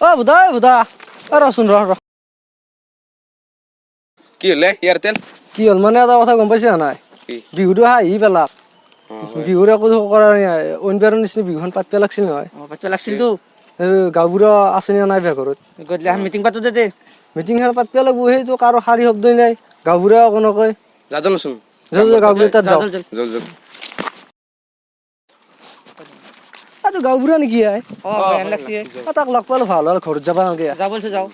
অ ভুদা, ঐ ভুদা, অ ৰচোন, ৰ ৰ। কি হ'লে এয়াৰটেল? কি হ'ল মানে, এটা কথা গম পাইছা নাই? কি? বিহুটো আহি পেলাক, বিহুৰ একো কৰা নাই। অইনবাৰৰ নিচিনা বিহুখন পাতব লাগছিল নহয়। পাতিব লাগছিলতো। এই গাঁওবুঢ়া আছে নে নাই ঘৰত? গধূলি এখন মিটিং পাতো দে। মিটিংখন পাতব লাগব। সেইটো কাৰো শাৰী শব্দই নাই, গাঁওবুঢ়া একো নকয়। যাওঁ নচোন। যাওঁ যাওঁ, গাঁওবুঢ়া তাত যাওঁ। জল। জল জল। এইটো গাঁওবুঢ়া নেকি আই? অ, বেয়া লাগছে। অ, তাক লগ পালো ভাল হ'ল, ঘৰত যাব নালাগে। যা বলছো, যাওঁ।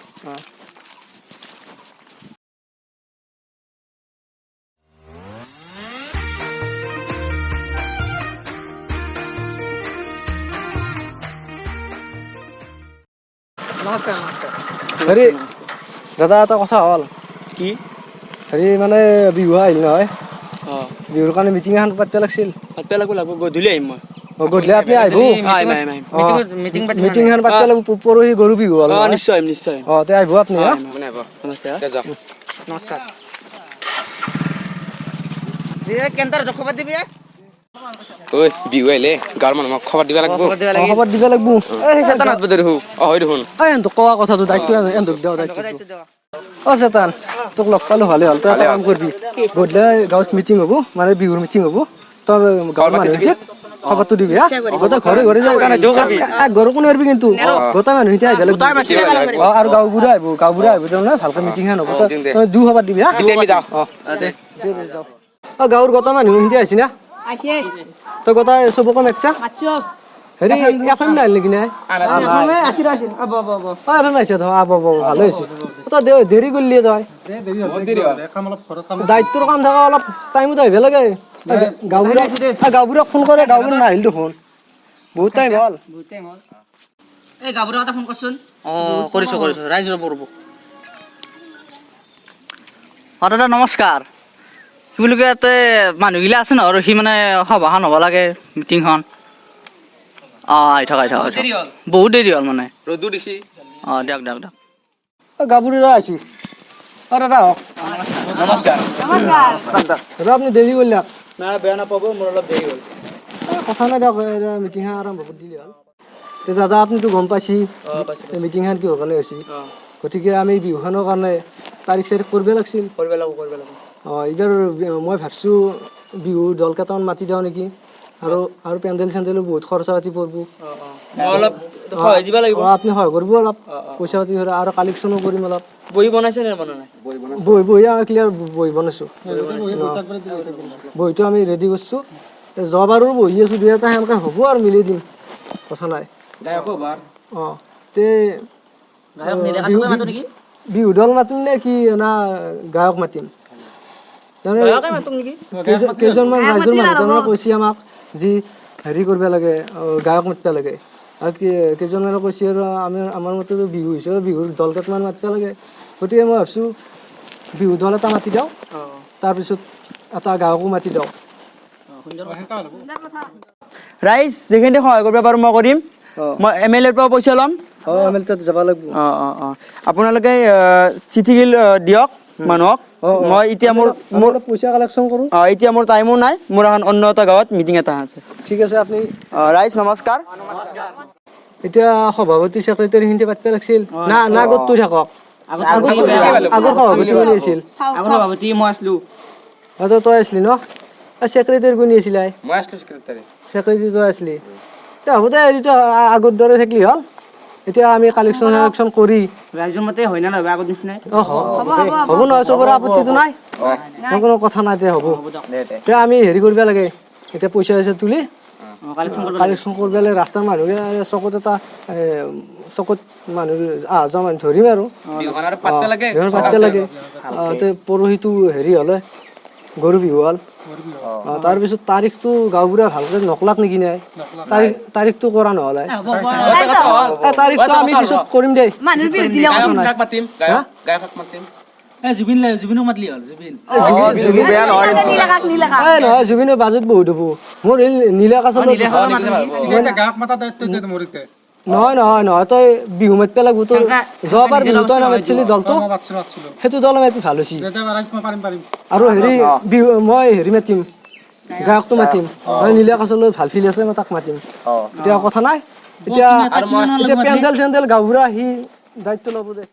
নমস্কাৰ, নমস্কাৰ। হেৰি দাদা, এটা কথা হ'ল। কি? হেৰি মানে বিহু আহিল নহয়। অ। বিহুৰ কাৰণে মিটিং এখন পাতিব লাগছিল। পাতিব লাগব, লাগব। গধূলি আহিম মই। অ, গধূলি আপুনি আহিব। আহিম, আহিম, আহিম। মিটিং পাতিম। মিটিং এখন পাতিব লাগিব, পৰহি গৰু বিহু হ'ল অ। নহয়। নিশ্চয় আহিম, নিশ্চয় আহিম। অ, তে আহিব আপুনি হা। মানে আহিব। নমস্তে। দে যাওঁ। নমস্কাৰ। কেন্তাৰ খবৰ দিবি। ঐ, বিহু আহিলে গাঁৱৰ মানুহক খবৰ দিব লাগিব। অ, খবৰ দিব লাগিব। এই চেতান হাত দেখো। অ হয় দেখোন। এই এহঁতক কোৱা কথাটো, দায়িত্ব এহঁতক দিওঁ, দায়িত্বটো। অ চেতান, তোক লগ পালো ভালে হ'ল। তই এটা কাম কৰিবি, গধূলি গাঁৱত মিটিং হ'ব, মানে বিহুৰ মিটিং হ'ব, তই গাঁৱৰ মানুহখিনিক খবৰটো দিবি হা। গোটেই ঘৰে ঘৰে যাই ঘৰ কোনো এৰিবি কিন্তু, গোটেই মানুহখিনি আহিব লাগিব। অ, আৰু গাঁওবুঢ়া আহিব, গাঁওবুঢ়া আহিব, তাৰমানে ভালকে মিটিং এখন হ'ব। তই দু খবৰ দিবি হা। এতিয়া আমি যাওঁ। অ দে, যাওঁ। অ, গাঁৱৰ গোটেই মানুহখিনি আহিছি না? তই গোটেই চবকে মাতিছা? হেৰি এফ এম নাহিল নেকি? নাই, অ এফ এম আহিছে। আব আব, ভালে হৈছে। তই দেৰি কৰিলি তই। দায়িত্বৰ কাম থকা, অলপ টাইমত আহিব লাগে। গাঁওবুঢ়া, গাঁওবুঢ়াক ফোন কৰে, গাঁওবুঢ়া নাহিল দেখোন, বহুত টাইম হ'ল। এই গাঁওবুঢ়া এটা ফোন কৰচোন। অ, কৰিছো, কৰিছো। ৰাইজ, ৰ'ব ৰ'ব। অ দাদা, নমস্কাৰ। কি বুলি কয়, ইয়াতে মানুহগিলা আছে নহয়, আৰু সি মানে সভাখন হ'ব লাগে, মিটিংখন। অ, আহি থাক, আহি থাক, আহি থাক। বহুত দেৰি হ'ল মানে। ৰ'দো দিছি। অ, দিয়ক দিয়ক দিয়ক। অ গাঁওবুঢ়া আহিছে। অ দাদা, আহক। নমস্কাৰ। দাদা, আপুনি দেৰি কৰিলে। না, বেয়া নাপাব, মোৰ অলপ দেৰি হ'ল। এই কথা নাই দিয়ক, মিটিংখন আৰম্ভ কৰি দিলে হ'ল। তে দাদা, আপুনিতো গম পাইছি মিটিংখন কিহৰ কাৰণে হৈছে। গতিকে আমি বিহুখনৰ কাৰণে তাৰিখ চাৰিখ কৰিব লাগছিল। কৰিব লাগিব, কৰিব লাগিব। অঁ, এইবাৰ মই ভাবছোঁ বিহু দল কেইটামান মাতি দিওঁ নেকি, আৰু আৰু পেণ্ডেল চেণ্ডেলো বহুত খৰচা পাতি পৰিব। মই অলপ সহায় দিব লাগিব। অঁ, আপুনি সহায় কৰিব অলপ পইচা পাতি ধৰা, আৰু কালেকশ্যনো কৰিম অলপ। বহি বনাইছে নে বনা নাই? বহি বহি ক্লিয়াৰ বহি বনাইছোঁ, বহীটো আমি ৰেডি কৰিছোঁ। যোৱাবাৰো বহি আছোঁ, দুই এটা সেনেকৈ হ'ব আৰু মিলি দিম, কথা নাই। অঁ, তে বিহু দল মাতিম নে কি না গায়ক মাতিম? তাৰমানে কেইজনমান ৰাইজৰ মানুহ তাৰমানে কৈছে আমাক যি হেৰি কৰিব লাগে, গায়ক মাতিব লাগে, আৰু কেইজনমানে কৈছে আৰু আমি আমাৰ মতেতো বিহু হিচাপে বিহুৰ দল কেইটামান মাতিব লাগে। গতিকে মই ভাবছোঁ বিহু দল এটা মাতি দিওঁ, তাৰপিছত এটা গায়কো মাতি দিওঁ। ৰাইজ, যিখিনি সহায় কৰিব পাৰোঁ মই কৰিম। মই এম এল এৰ পৰা পইচা ল'ম। অঁ, এম এল তাত যাব লাগিব। অঁ অঁ অঁ আপোনালোকে চিঠি দিয়ক মানুহক। মই এতিয়া মোৰ মোৰ পইচা কালেকশ্যন কৰোঁ। অঁ, এতিয়া মোৰ টাইমো নাই, মোৰ এখন অন্য এটা গাঁৱত মিটিং এটা আছে। ঠিক আছে, আপুনি অঁ, ৰাইজ, নমস্কাৰ। এতিয়া সভাপতি ছেক্ৰেটাৰী খিনি পাতিব লাগছিল না? না, আগত তুই থাকক। আগৰ সভাপতি কোনে আছিল? আগৰ সভাপতি মই আছিলো। অ, তই আছিলি ন? ছেক্ৰেটাৰী কোনে আছিল? আই মই আছিলো ছেক্ৰেটাৰী। ছেক্ৰেটাৰী তই আছিলি। তে হ'ব দে, এইটো আগৰ দৰে থাকিলি হ'ল। এতিয়া আমি কালেকশ্যন চালেকশ্যন কৰি ৰাইজৰ মতে হয় না নহয় আগত নিচিনাই? অ, হ'ব নহয়, চবৰে আপত্তিটো নাই, কোনো কথা নাই, তে হ'ব। তে আমি হেৰি কৰিব লাগে, এতিয়া পইচা চইচা তুলি কালেকশ্যন কৰিব লাগে। ৰাস্তাৰ মানুহে চকত এটা চকত মানুহ অহা যোৱা মানুহ ধৰিম আৰু বিহুখন আৰু পাতব লাগে। বিহুখন পাতব লাগে। তে পৰহিটো হেৰি হ'লে গৰু বিহু হ'ল। তাৰপিছত তাৰিখটো গাঁওবুঢ়া ভালকে নকলাক নেকি? নাই, তাৰিখটো কৰা নহ'লে তাৰিখটো আমি পিছত কৰিম দেই। গায়ক মাতিম, গায়ক, গায়ক মাতিম। এই নহয়, জুবিনৰ বাজেট বহুত হ'ব। মোৰ এই নীলা কাচলত নহয় নহয় নহয়, তই বিহু মাতিব লাগিব। তোৰ যোৱাবাৰ বিহু তই নামাতিছিলি দলটো, সেইটো দল মাতি ভাল হৈছে। আৰু হেৰি বিহু মই হেৰি মাতিম, গায়কটো মাতিম, মই নীলা কাচলৈ ভাল ফিল আছে, মই তাক মাতিম। এতিয়া কথা নাই। এতিয়া আৰু মই এতিয়া পেণ্ডেল চেণ্ডেল গাঁওবুঢ়া সি দায়িত্ব ল'ব দে।